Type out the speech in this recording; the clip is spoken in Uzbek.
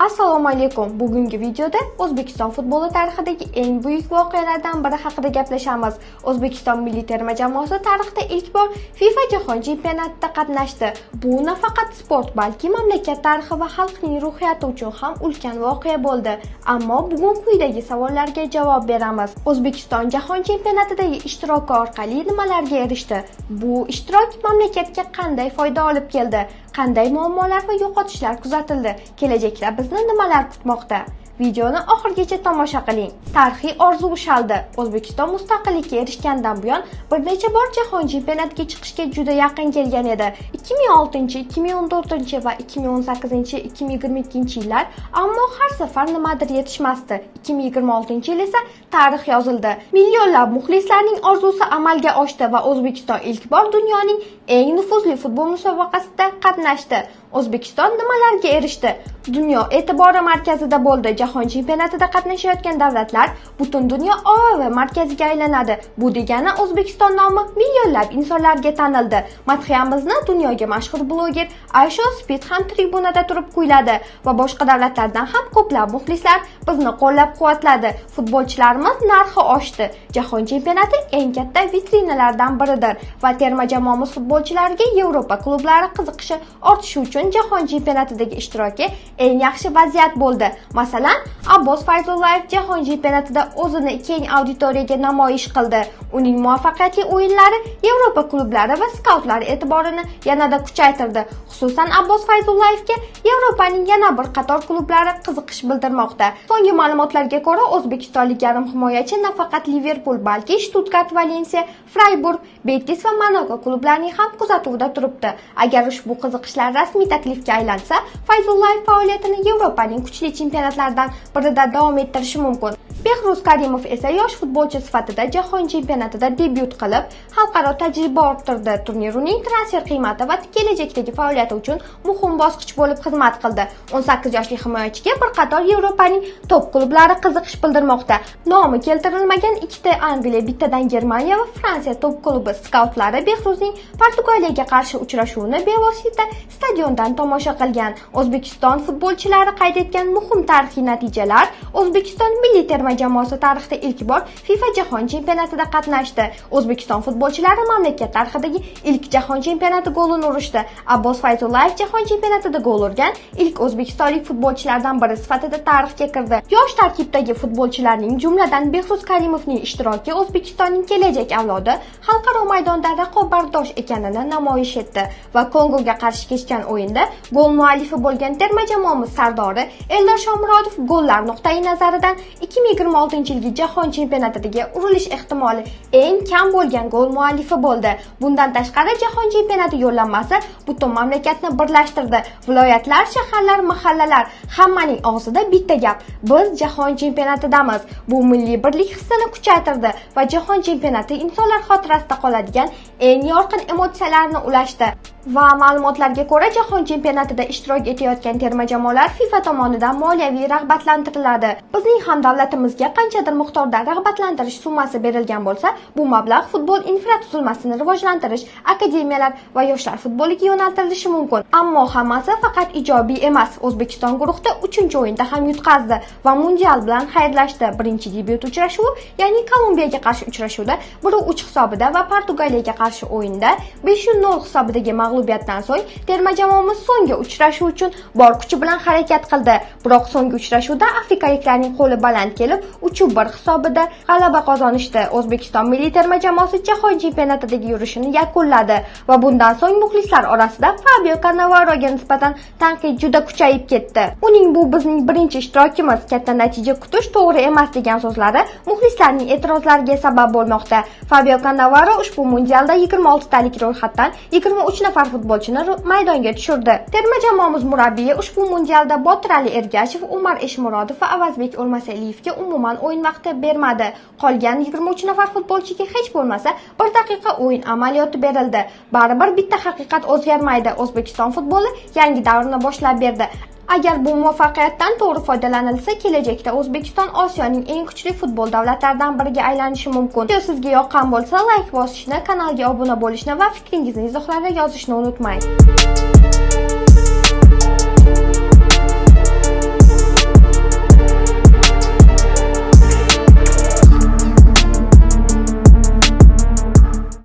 Assalomu alaykum. Bugungi videoda O'zbekiston futboli tarixidagi eng buyuk voqealardan biri haqida gaplashamiz. O'zbekiston milliy terma jamoasi tarixda ilk bor FIFA Jahon chempionatida qatnashdi. Bu nafaqat sport, balki mamlakat tarixi va xalqning ruhiyati uchun ham ulkan voqea bo'ldi. Ammo bugun quyidagi savollarga javob beramiz. O'zbekiston Jahon chempionatidagi ishtiroki orqali nimalarga erishdi? Bu ishtirok mamlakatga qanday foyda olib keldi? Qanday muammolar va yo'qotishlar kuzatildi? Kelajakda bizni nimalar kutmoqda? Videoni oxirigacha tomosha qiling. Tarixiy orzu ushaldi. O'zbekiston mustaqillikka erishgandan buyon bir necha bor jahon chempionatiga chiqishga juda yaqin kelgan edi. 2006, 2014 va 2018, 2022 yillar, ammo har safar nimadir yetishmasdi. 2026 yil esa tarix yozildi. Millionlab muxlislarning orzusi amalga oshdi va O'zbekiston ilk bor dunyoning eng nufuzli futbol musobaqasida qatnashdi. O'zbekiston nimalarga erishdi? Dunyo e'tibori markazida bo'ldi. Jahon chempionatida qatnashayotgan davlatlar butun dunyo OAV markaziga aylanadi. Bu degani O'zbekiston nomi millionlab insonlarga tanildi. Madhiyamizni dunyoga mashhur bloger Aysho Speed ham tribunada turib kuyladi va boshqa davlatlardan ham ko'plab muxlislar bizni qo'llab-quvvatladi. Futbolchilarimiz narxi oshdi. Jahon chempionati eng katta vitrinalardan biridir va terma jamoamiz futbolchilariga Yevropa klublari qiziqishi ortishi uchun jahon chempionatidagi ishtiroki eng yaxshi vaziyat bo'ldi. Masalan, Abbos Fayzullayev jahon chempionatida o'zini keng auditoriyaga namoyish qildi. Uning muvaffaqiyatli o'yinlari Yevropa klublari va skautlar e'tiborini yanada kuchaytirdi. Xususan, Abbos Fayzullayevga Yevropaning yana bir qator klublari qiziqish bildirmoqda. So'nggi ma'lumotlarga ko'ra, o'zbekistonlik yarim himoyachi nafaqat Liverpul, balki Stuttgart, Valensiya, Frayburg, Betis va Monako klublarining ham kuzatuvida turibdi. Agar ushbu qiziqishlar rasmiy taklifga aylansa, Fayzullayev faoliyatini Yevropaning kuchli chempionatlaridan birida davom ettirishi mumkin. Behruz Karimov esa yosh futbolchi sifatida jahon chempionatida debyut qilib, xalqaro tajriba orttirdi. Turnir uning transfer qiymati va kelajakdagi faoliyati uchun muhim bosqich bo'lib xizmat qildi. 18 yoshli himoyachiga bir qator Yevropaning top klublari qiziqish bildirmoqda. Nomi keltirilmagan ikkita Angliya, bittadan Germaniya va Fransiya top klubi skautlari Behruzning Portugaliyaga qarshi uchrashuvini bevosita stadiondan tomosha qilgan. O'zbekiston futbolchilari qayd etgan muhim tarixiy natijalar: O'zbekiston milliy terma jamoasi tarixda ilk bor FIFA Jahon chempionatida qatnashdi. O'zbekiston futbolchilari mamlakat tarixidagi ilk jahon chempionati golini urishdi. Abbos Fayzullayev jahon chempionatida gol urgan ilk o'zbekistonlik futbolchilardan biri sifatida tarixga kirdi. Yosh tarkibdagi futbolchilarning, jumladan Behruz Karimovning ishtiroki O'zbekistonning kelajak avlodi xalqaro maydonda raqobatbardosh ekanini namoyish etdi va Kongoga qarshi kechgan o'yinda gol muallifi bo'lgan terma jamoamiz sardori Eldor Shomurodov gollar nuqtai nazaridan 2026 yilgi jahon chempionatidagi urilish ehtimoli eng kam bo'lgan gol muallifi bo'ldi. Bundan tashqari, jahon chempionati yo'llanmasi butun mamlakatni birlashtirdi. Viloyatlar, shaharlar, mahallalar, hammaning og'zida bitta gap: "Biz jahon chempionatidamiz". Bu milliy birlik hissini kuchaytirdi va jahon chempionati insonlar xotirasida qoladigan eng yorqin emotsiyalarni ulashdi. Va ma'lumotlarga ko'ra, jahon chempionatida ishtirok etayotgan terma jamoalar FIFA tomonidan moliyaviy rag'batlantiriladi. Bizning ham davlatimizga qanchadir miqdorda rag'batlantirish summasi berilgan bo'lsa, bu mablag' futbol infratuzilmasini rivojlantirish, akademiyalar va yoshlar futboliga yo'naltirilishi mumkin. Ammo hammasi faqat ijobiy emas. O'zbekiston guruhda 3-o'yinda ham yutqazdi va mundial bilan xayrlashdi. Birinchi debyut uchrashuvi, ya'ni Kolumbiyaga qarshi uchrashuvda 1-3 hisobida va Portugaliyaga qarshi o'yinda 5-0 hisobidagi mag'lubiyatdan so'ng terma jamoamiz so'nggi uchrashuv uchun bor kuchi bilan harakat qildi. Biroq so'nggi uchrashuvda afrikaliklarning qo'li baland kelib, 3-1 hisobida g'alaba qozonishdi. O'zbekiston milliy terma jamoasi jahon chempionatidagi yurishini yakunladi va bundan so'ng muxlislar orasida Fabio Kannavaroga nisbatan tanqid juda kuchayib ketdi. Uning "Bu bizning birinchi ishtirokimiz, katta natija kutish to'g'ri emas" degan so'zlari muxlislarning e'tirozlariga sabab bo'lmoqda. Fabio Kannavaro ushbu mundialda 26 talik ro'yxatdan 23 nafar futbolchini maydonga tushirdi. Terma jamoamiz murabbiyi ushbu mundialda Botirali Ergashev, Umar Eshmurodov va Avazbek O'lmasaliyevga umuman o'yin vaqti bermadi. Qolgan 23 nafar futbolchiga hech bo'lmasa bir daqiqa o'yin amaliyoti berildi. Baribir bitta haqiqat o'zgarmaydi. O'zbekiston futboli yangi davrni boshlab berdi. Agar bu muvaffaqiyatdan to'g'ri foydalanilsa, kelajakda O'zbekiston Osiyoning eng kuchli futbol davlatlaridan biriga aylanishi mumkin. Video sizga yoqqan bo'lsa, layk bosishni, kanalga obuna bo'lishni va fikringizni izohlarda yozishni unutmang.